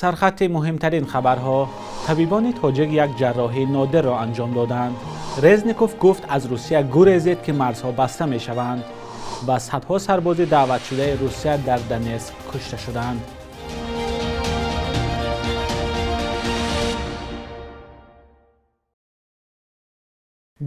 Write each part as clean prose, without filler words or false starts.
Сархати муҳимтарин хабарҳо: табибони тоҷик як ҷарроҳии нодирро анҷом доданд. Резников гуфт, аз Русия гурезед, ки марзҳо баста мешаванд, ва садҳо сарбози даъватшудаи Русия дар Донетск кушта шуданд.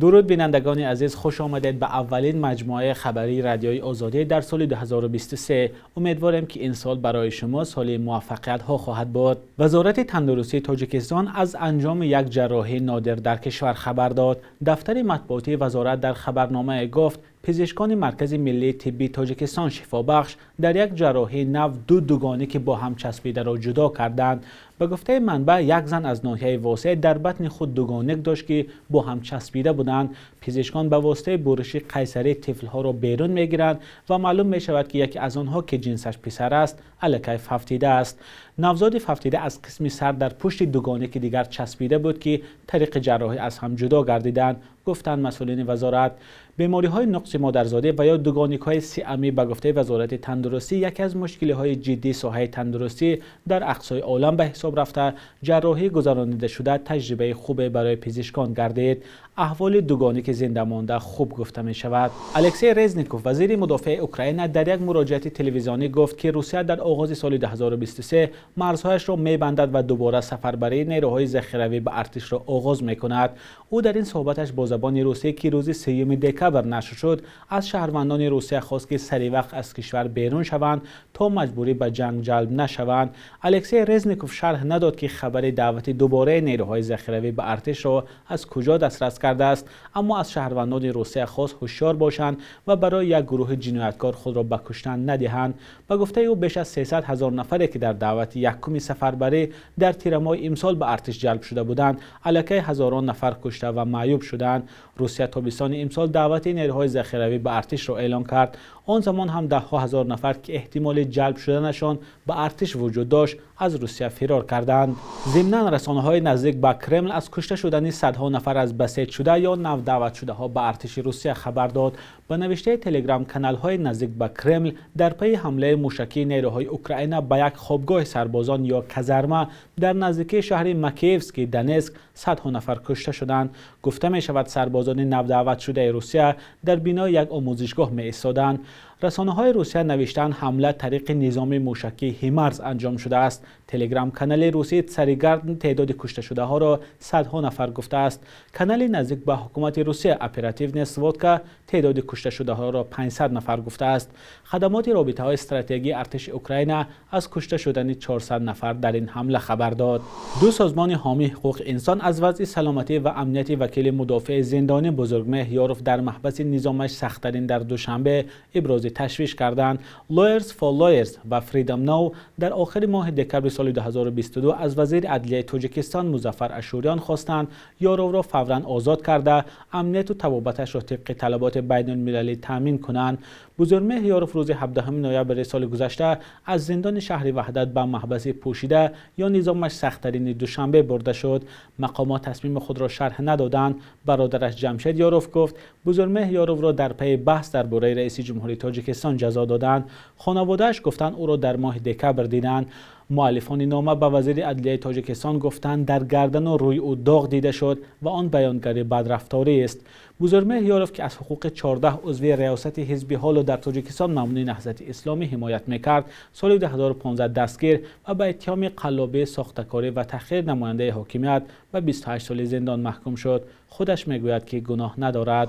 Дуруд, бинандагони азиз, хуш омадед ба аввалин маҷмӯаи хабарии Радиои Озодӣ дар соли 2023. Умедворем, ки ин сол барои шумо соли муваффақиятҳо хоҳад буд. Вазорати тандурустии Тоҷикистон аз анҷоми як ҷарроҳии нодир дар кишвар хабар дод. Дафтари матбуотии вазорат дар хабарномае гуфт, пизишкони Маркази миллии тиббии Тоҷикистон «Шифобахш» дар як ҷарроҳии нав ду дугоникро, ки бо ҳам часпида, ҷудо карданд. Ба гуфтаи манбаъ, як зан аз ноҳияи Восеъ дар батни худ дугоник дошт, ки бо ҳам часпида буданд. Пизишкон ба воситаи буриши қайсарӣ тифлҳоро берун мегиранд ва маълум мешавад, ки яке аз онҳо, ки ҷинсаш писар аст, аллакай фавтида аст. Навзоди фавтида аз қисми сар дар пушти дугоники дигар часпида буд, ки тариқи ҷарроҳӣ аз ҳам ҷудо гардиданд, гуфтанд масъулини вазорат. Бемориҳои нуқси модарзодӣ ва ё дугоникҳои сиамӣ, ба гуфтаи Вазорати тандурустӣ, яке аз мушкилиҳои ҷиддии соҳаи тандурустӣ дар ақсои олам ба ҳисоб рафта, ҷарроҳӣ гузаронида шуда таҷрибаи хубе барои пизишкон гардид. Аҳволи дугоники зинда монда хуб гуфта мешавад. Алексей Резников, вазири мудофиаи Украина, дар як муроҷиати телевизионӣ гуфт, ки Русия дар оғози соли 2023 марзҳояшро мебандад ва дубора сафарбарии нерӯҳои захиравӣ ба артишро оғоз мекунад. Ӯ дар ин суҳбаташ бо забони русӣ, ки рӯзи 3 декабр нашр шуд, аз шаҳрвандони Русия хост, ки саривақт аз кишвар берун шаванд, то маҷбурӣ ба ҷанг ҷалб нашаванд. Алексей Резников шарҳ надод, ки хабари даъвати дубораи нерӯҳои захиравӣ ба артишро аз куҷо дастрас кардааст, аммо аз шаҳрвандони Русия хост ҳушёр бошанд ва барои як гурӯҳи ҷинояткор худро ба куштан надиҳанд. Ба гуфтаи ӯ, беш аз 300 ҳазор нафаре, ки дар даъвати якуми сафарбарӣ дар тирамоҳи имсол ба артиш ҷалб шуда буданд, аллакай ҳазорон нафар кушта ва маъюб шуданд. Русия тобистони имсол даъвати нерӯҳои захиравӣ ба артишро эълон кард. Он замон ҳам даҳҳо ҳазор нафар, ки эҳтимоли ҷалб шуданашон ба артиш вуҷуд дошт, аз Русия фирор карданд. Зимнан, расонаҳои наздик ба Кремл аз кушта шудани садҳо нафар аз басеҷшуда ё навдаъватшудаҳо ба артиши Русия хабар дод. Ба навиштаи телеграм каналҳои наздик ба Кремл, дар пайи ҳамлаи мушакии нерӯҳои Украина ба як хобгоҳи сарбозон ё казарма дар наздикии шаҳри Макеевский Донетск садҳо нафар кушта шуданд. Гуфта мешавад, сарбозони навдаъватшудаи Русия дар бинои як омӯзишгоҳ меистоданд. Расонаҳои Русия навиштаанд, ҳамла тариқи низоми мушакии «Ҳимарз» анҷом шудааст. Телеграм канали русии «Царигард» теъдоди кушташудаҳоро садҳо нафар гуфтааст. Канали наздик ба ҳукумати Русия «Оперативная сводка» теъдоди кушташудаҳоро 500 нафар гуфтааст. Хадамоти робитаҳои стратегии артиши Украина аз кушта шудани 400 нафар дар ин ҳамла хабар дод. Ду созмони ҳомии ҳуқуқи инсон аз вазъи саломатӣ ва амнияти вакили мудофеи зиндонӣ Бузургмеҳр Ёров дар маҳбаси низомаш сахттарин дар Душанбе ибрози ташвиш карданд. Lawyers for Lawyers ва Freedom Now дар охири моҳи декабри соли 2022 аз вазири адлияи Тоҷикистон Музаффар Ашӯриён хостанд, Ёровро фавран озод карда, амнияту табобаташро тибқи талаботи байнулмилалӣ таъмин кунанд. Бузургмеҳр Ёров рӯзи 17 ноябри соли гузашта аз зиндони шаҳри Ваҳдат ба маҳбаси пӯшида ё низомаш сахттарини Душанбе бурда шуд. Мақомот тасмими худро шарҳ надоданд. Бародараш Ҷамшед Ёров гуфт, Бузургмеҳр Ёровро дар пайи баҳс дар бораи раиси ҷумҳурии Тоҷикистон ҷазо доданд. Хонаводааш гуфтанд, ӯро дар моҳи декабр диданд. Муаллифони нома ба вазири адлияи Тоҷикистон гуфтанд, дар гардану рӯи ӯ доғ дида шуд ва он баёнгари бадрафторӣ аст. Бузургмеҳр Ёров, ки аз ҳуқуқи 14 узви риёсати ҳизби ҳоло дар Тоҷикистон мамнӯи Наҳзати Исломӣ ҳимоят мекард, соли 2015 дастгир ва ба иттиҳоми қаллобӣ, сохтакорӣ ва таҳқири намояндаи ҳокимият ба 28 соли зиндон маҳкум шуд. Худаш мегӯяд, ки гуноҳ надорад.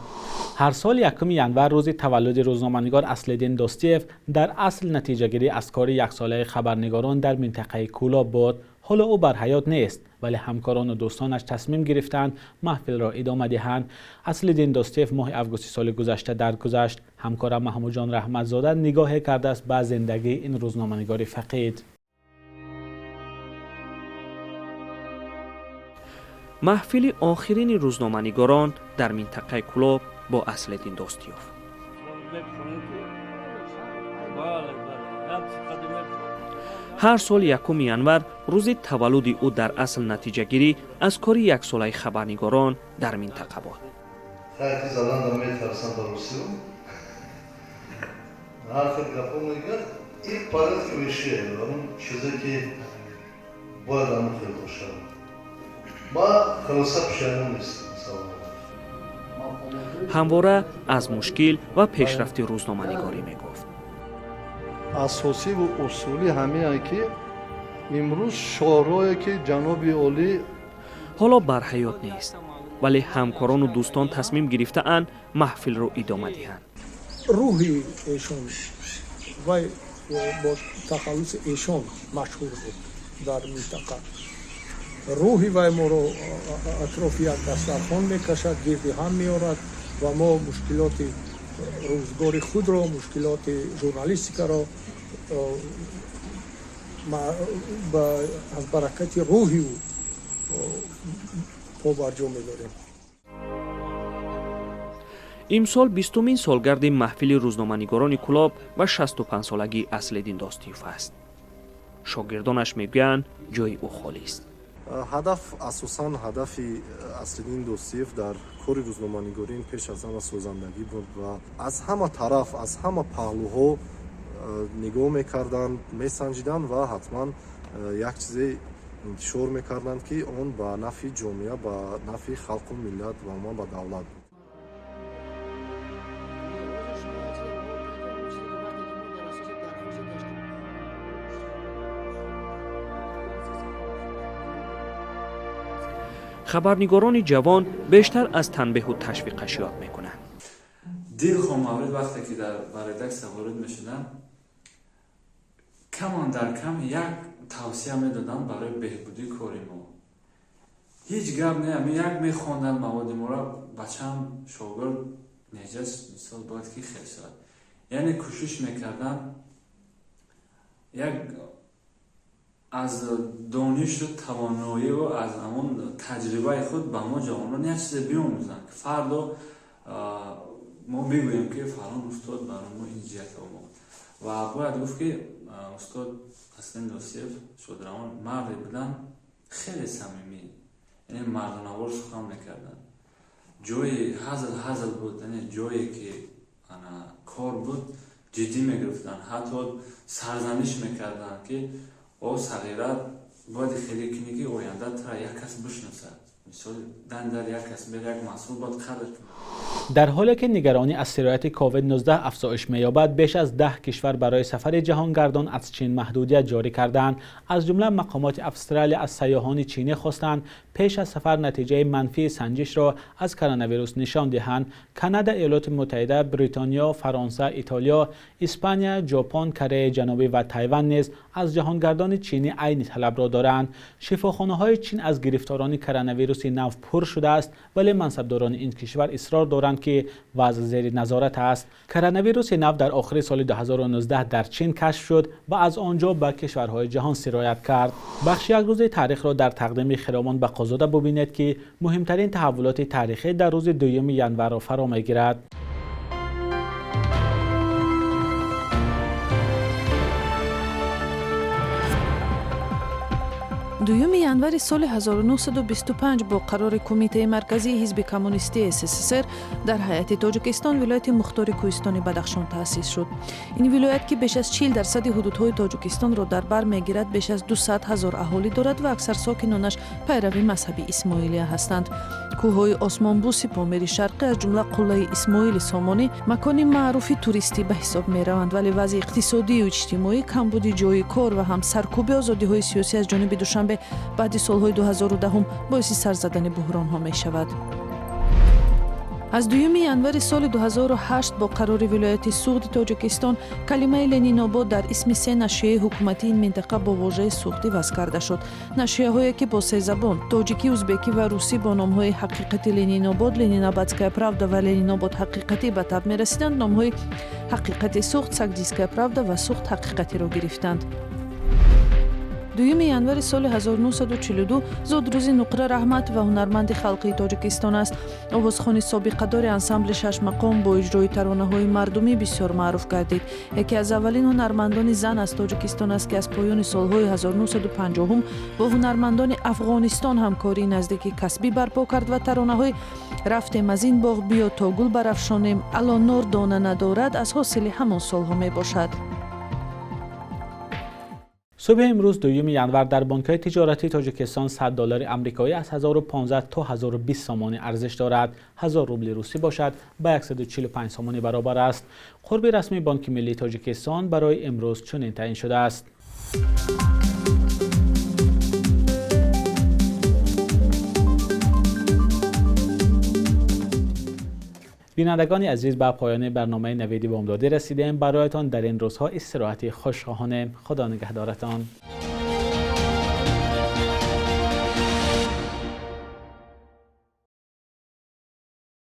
Ҳар сол 1 январ, рӯзи таваллуди рӯзноманигор Аслиддин Достиев, дар асл натиҷагирӣ аз кори яксолаи хабарнигорон дар минтақаи Кӯлоб буд. Ҳоло ӯ бар ҳаёт нест, вале ҳамкорону дӯстонаш тасмим гирифтанд, маҳфилро идома диҳанд. Аслиддин Достиев моҳи августи соли гузашта даргузашт. Ҳамкора Маҳмудҷон Раҳматзода нигоҳе кардааст ба зиндагии ин рӯзноманигори фақид. Маҳфили охирини рӯзноманигорон дар минтақаи Кӯлоб бо Аслиддин Достиёв. Ҳар сол 1 январ, рӯзи таваллуди ӯ, дар асл натиҷагирӣ аз кори яксолаи хабарнигорон дар минтақа буд. Хайки заданда метарсам ба русиё. Ҳар хел гапҳо мегӯяд, и порядке вещей, он чизе ки Бояд ҳамон хел бошад. Ма хулоса пушаймон нестам. Ҳамвора аз мушкил ва пешрафти рӯзноманигорӣ мегуфт. Асосиву усулӣ ҳамине, ки имрӯз шоҳроҳе, ки ҷаноби олӣ Ҳоло бар ҳаёт нест, вале ҳамкорону дӯстон тасмим гирифтаанд маҳфилро идома диҳанд. Рӯҳи эшон, вай бо тахаллуси эшон машҳур буд дар минтақа. Рӯҳи вай моро атрофи як дастархон мекашад, гирди ҳам меорад ва мо мушкилоти рӯзгори худро, мушкилоти журналистикаро аз баракати рӯҳи ӯ побарҷо медорем. Имсол 20-умин солгарди маҳфили рӯзноманигорони Кӯлоб ва 65-солагии Аслиддин Достиев аст. Шогирдонаш мегӯянд, ҷои ӯ холист. Ҳадаф, асосан ҳадафи Аслиддин Достиев дар кори рӯзноманигорӣ ин пеш аз ҳама созандагӣ буд ва аз ҳама тараф, аз ҳама паҳлӯҳо нигоҳ мекарданд, месанҷиданд ва ҳатман як чизе интишор мекарданд, ки он ба нафъи ҷомеа, ба нафъи халқу миллат ва умуман ба давлат буд. Хабарнигорони ҷавон бештар аз танбеҳу ташвиқаш ёд мекунанд. Дилхоҳ маврид вақте ки ба редаксия ворид мешудам, камон дар кам як тавсия медодам барои беҳбудии кори мо. Ҳеҷ гап не, ами як мехонданд маводи моро: бачам, шогирд неҷас, мисол, бояд ки хел шавад. Яъне кӯшиш мекардам як аз донишу тавоноиву аз ҳамон таҷрибаи худ ба мо ҷавонон як чизе биомӯзанд, ки фардо мо бигӯем, ки фалон устод барои мо ин ҷиҳат омӯхт. Ва бояд гуфт, ки устод Аслиддин Достиев шодравон марде буданд хеле самимӣ, яъне мардонавор сухан мекарданд. Ҷои ҳазл ҳазл буд, яъне ҷое ки кор буд, ҷиддӣ мегирифтанд. Ҳатто сарзаниш мекарданд, ки о сағира, бояд хеле кунӣ, ки оянда тура як кас бишносад, мисол, дан дар як кас бер як маҳсул бояд қадр кунад. Дар ҳоле ки нигаронӣ аз сирояти COVID-19 афзоиш меёбад, беш аз 10 кишвар барои сафари ҷаҳонгардон аз Чин маҳдудият ҷорӣ карданд. Аз ҷумла мақомоти Австралия аз сайёҳони чинӣ хостанд, пеш аз сафар натиҷаи манфии санҷишро аз коронавирус нишон диҳанд. Канада, Иёлоти Муттаҳида, Бритониё, Фаронса, Итолиё, Испания, Ҷопон, Кореяи Ҷанубӣ ва Тайван низ аз ҷаҳонгардони чинӣ айни талабро доранд. Шифохонаҳои Чин аз гирифторони коронавируси нав пур шудааст, вале мансабдорони ин кишвар исрор доранд, ки вазъ зери назорат аст. Коронавируси нав дар охири соли 2019 дар Чин кашф шуд ва аз он ҷо ба кишварҳои ҷаҳон сироят кард. Бахши як рӯзи таърихро дар тақдими Хиромон Бақозода бубинед, ки муҳимтарин таҳаввулоти таърихӣ дар рӯзи 2 январро фаро мегирад. 2 январи соли 1925 бо қарори Кумитаи Марказии Ҳизби Коммунистии СССР дар ҳайати Тоҷикистон вилояти мухтори Кӯҳистони Бадахшон таъсис шуд. Ин вилоят, ки беш аз 40% ҳудудҳои Тоҷикистонро дар бар мегирад, беш аз 200 ҳазор аҳолӣ дорад ва аксар сокинонаш пайрави мазҳаби исмоилия ҳастанд. Кӯҳҳои осмонбӯси Помири Шарқӣ, аз ҷумла қуллаи Исмоили Сомонӣ, макони маъруфи туристӣ ба ҳисоб мераванд, вале вазъи иқтисодию иҷтимоӣ, камбуди ҷойи кор ва ҳам саркӯби озодиҳои сиёсӣ аз ҷониби Душанбе баъди солҳои 2010 боиси сар задани буҳронҳо мешавад. Аз 2 январи соли 2008 бо қарори вилояти Суғди Тоҷикистон калимаи Ленинобод дар исми се нашрияи ҳукуматии ин минтақа бо вожаи суғд иваз карда шуд. Нашрияҳое, ки бо се забон тоҷикӣ, узбекӣ ва русӣ бо номҳои Ҳақиқати Ленинобод, Ленинабадская правда ва Ленинобод ҳақиқатӣ ба таб мерасиданд, номҳои Ҳақиқати Суғд, Согдийская правда ва Суғд ҳақиқатиро гирифтанд. 2 январи соли 1942 зодрӯзи Нуқра Раҳматова, ҳунарманди халқии Тоҷикистон аст. Овозхони собиқадори ансамбли Шашмақом бо иҷрои таронаҳои мардумӣ бисёр маъруф гардид. Яке аз аввалин ҳунармандони зан аз Тоҷикистон аст, ки аз поёни солҳои 1950 бо ҳунармандони Афғонистон ҳамкории наздики касбӣ барпо кард ва таронаҳои Рафтем аз ин боғ, Биё то гул барафшонем, Ало нор дона надорад аз ҳосили ҳамон солҳо мебошад. Субҳи имрӯз 2 январ дар бонкҳои тиҷоратии Тоҷикистон 100 доллари амрикоӣ аз 1015 то 1020 сомонӣ арзиш дорад. 1000 рубли русӣ бошад ба 145 сомонӣ баробар аст. Қурби расмии Бонки миллии Тоҷикистон барои имрӯз чунин таъин шудааст. Бинандагони азиз, ба поёни барномаи Навиди Бомдодӣ расидем. Бароятон дар ин рӯзҳо истироҳати хуш хоҳонем. Худо нигаҳдоратон.